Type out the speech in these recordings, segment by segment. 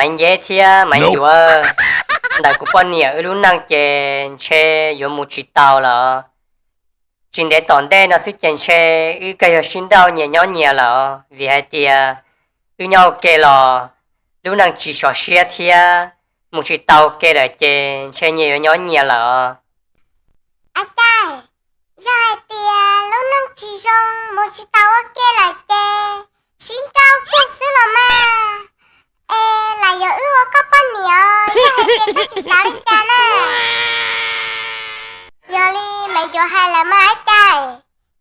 Maiv Nceb thiab Maiv Ncuav, ntawm kuv poj niam wb lub neej ces ntshe yuav mus tsis tau lawm. Tsis ntev tom ntej no xwb ces ntshe wb kawg yog sib nrauj nyias nyob nyias lawm, vim hais tias wb nyob ua ke los lub neej tsis sov siab thiab mus tsis tau ua ke lawm ces ntshe nyias yuav nyob nyias lawm. Aw cas, yog hais tias lub neej tsis zoo mus tsis tau ua ke lawm ces sib nrauj kiag xwb los mas, es lam yuav wb ua koj poj niam, yog hais tias koj tsis xav li cas na. Yog li Maiv Ncuav hais lawm mas Aw cas,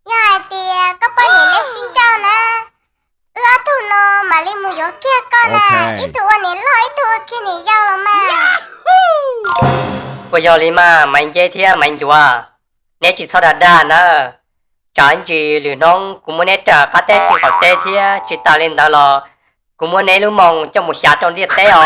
yog hais tias koj poj niam neb sib nrauj na, wb ob tug no mam li mus yuav kiag koj na, ib tug ua niam loj ib tug ua kiag niam yau los mas. Puas yog li mas Maiv Nceb thiab Maiv Ncuav, neb tsis txhob dag dag nawb. Tsam ntsis lwm hnub kuv muab neb raws qab teb tim qaum teb thiab tsis tas li ntawd los kuv muab neb lub moo coj mus xyav rau ntiaj teb os.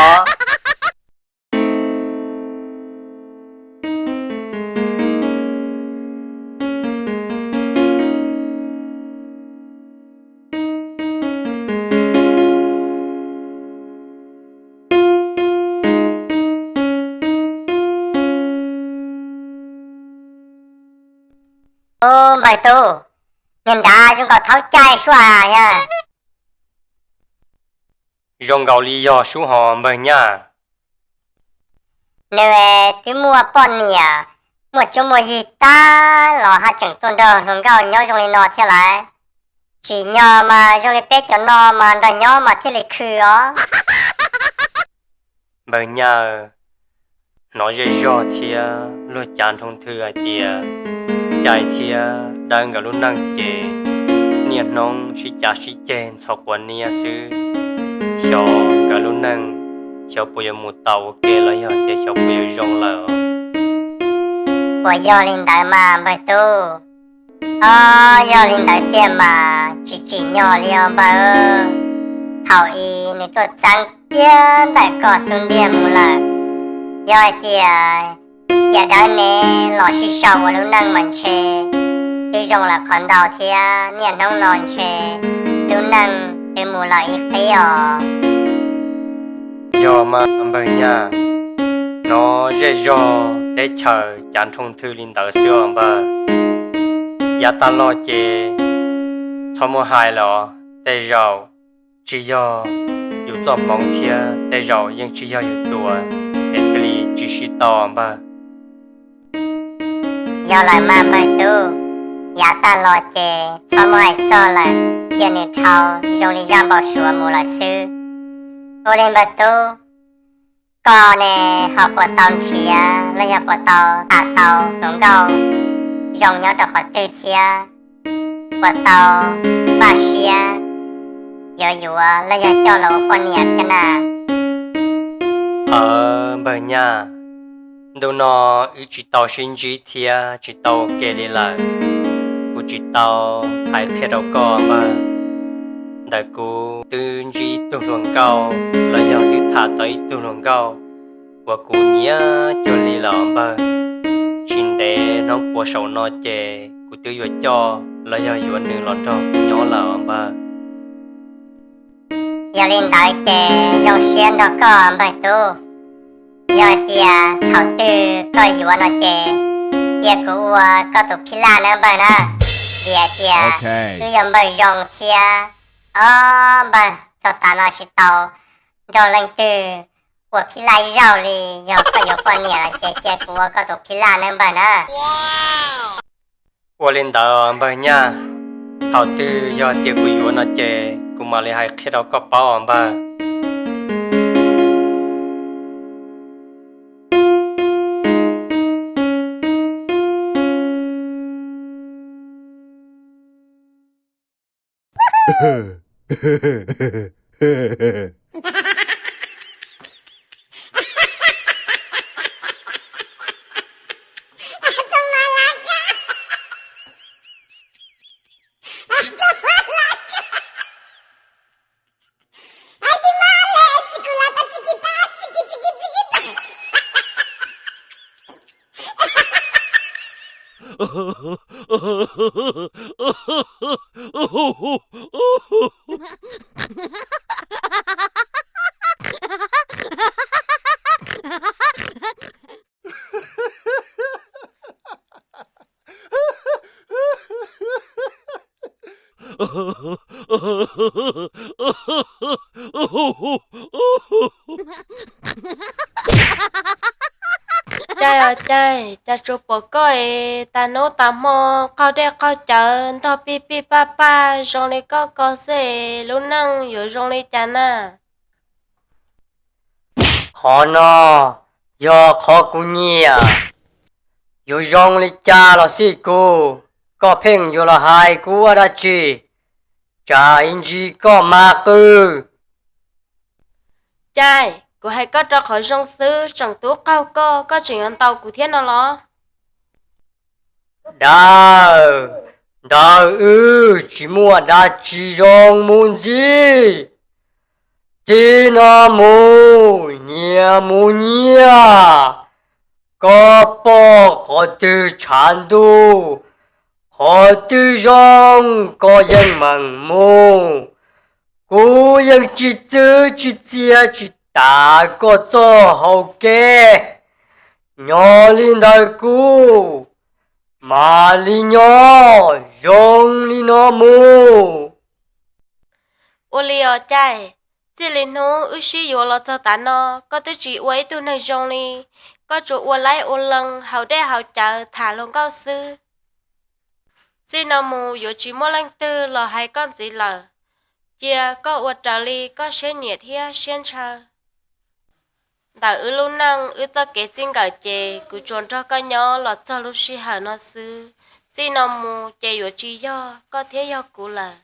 Ub, npawg tub, niag nrad zoo nkaus thaub caij sua yog. Zoo nkaus li yog sub hos npawg nyaj. Nws twb muaj poj niam, muaj cuab muaj yig tag los haj tseem tuaj nrog hluas nkauj nyob zoo li no thiab lawm. Tsim nyog mas zoo li peb cov no mas nrog nyob mas thiaj li khw os. Npawg nyaj, hnov zej zog thiab luag cav nroo thw hais tias Cai thiab Dawb nkawd lub neej ces niaj hnub sib cav sib ceg ntxhov quav niab xwb. Xyov nkawd lub neej xyov puas yuav mus tau ua ke los yog tias xyov puas yuav zoo lawm. Puas yog li ntawd mas npawg tub? Ob, yog li ntawd tiag mas tsis tsim nyog li os npawg. Thaum ub nws tuaj txeeb kiag ntawm koj xub ntiag mus lawm. Yog hais tias cia Dawb neb los sib sau ua lub neej mas ntshe twb zoo lawm qhov ntau thiab, niaj hnub no ntshe lub neej twb mus lawm ib qib os. Yog mas npawg nyaj, hnov zej zog teb chaws cav nroo thw li ntawd xwb os npawg. Yav tag los ces txhob muab hais lawm, tej zaum tsis yog yus txoj hmoov thiab tej zaum yeej tsis yog yus tua es thiaj li tsis sib tau npawg. Yog lawm mas npawg tub, yav tag los ces txhob muab hais txog lawm, cia nws dhau zoo li zaj npau suav mus lawm xwb. Ua li npawg tub, koj ne ho puas tau nrhiav los yog puas tau tham tau hluas nkauj zoo nyob rau qhov twg thiab? Puas tau npaj siab yuav yuav los yog coj los ua poj niam thiab na? Aw npawg nyaj, ntu no wb tsis tau sib ntsib thiab tsis tau ua ke li lawm. Kuv tsis tau hais qhia rau koj npawg, ntawm kuv twb ntsib ib tug hluas nkauj los yog twb tham tau ib tug hluas nkauj uas kuv nyiam cuag li lawm npawg. Tsis ntev hnub puav saum no ces kuv twb yuav coj los yog yuav nws los nrog kuv nyob lawm npawg. Yog li ntawd ces zoo siab nrog koj npawg tub. Yog hais tias thaum twg koj yuav no ces cia kuv ua koj tus phij laj nawb npawg na. Vim hais tias wb yog npawg zoo thiab os npawg, txog tav no tsis tau nrog leej twg ua phij laj ib zaug li. Yog koj yuav poj niam lawm ces cia kuv ua koj tus phij laj nawb npawg na. Ua li ntawd npawg nyaj, thaum twg yog tias kuv yuav no ces kuv mam li hais qhia rau koj paub os npawg. Caij os Caij, cas tsuas pom koj es tas hnub tas hmo qaug dej qaug cawv ntog pij pij paj paj zoo li koj ko xwb es lub neej yuav zoo li cas na? Qhov no yog qhov kuv nyiam. Yuav zoo li cas los xij kuv, koj pheej yuav los hais kuv ua dab tsi? Tsam ib ntsis koj mag qw. Caij, kuv hais koj rau qhov zoo xwb, tseem tub qaug koj, koj tseem yuav ntaus kuv thiab no los? Dab, ntawm wb tsis muaj dab tsi zoo mus ntxiv. Txij no mus nyias mus nyias, koj pom qhov twg tshav ntuj, qhov twg zoo, koj yeej meem mus. Kuv yeej tsis txwv tsis txia tsis tas koj txoj hau kev. Nyob li ntawm kuv, mam li nyob zoo li no mus. Ua li os Caij, txij li hnub wb sib yuav los txog tav no, koj twb tsis ua ib tug neeg zoo li. Koj tsuas ua laib ua lees, haus dej haus cawv, tham hluas nkauj xwb. Txij no mus yuav tsis muaj leej twg los hais koj ntxiv lawm. Cia koj ua raws li koj siab nyiam thiab siab ntshaw. Ntawm wb lub neej wb txoj kev txij nkawm ces kuv tsuas nrog koj nyob los txog lub sij hawm no xwb. Txij no mus ces yuav tsis yog koj thiab yog kuv lawm.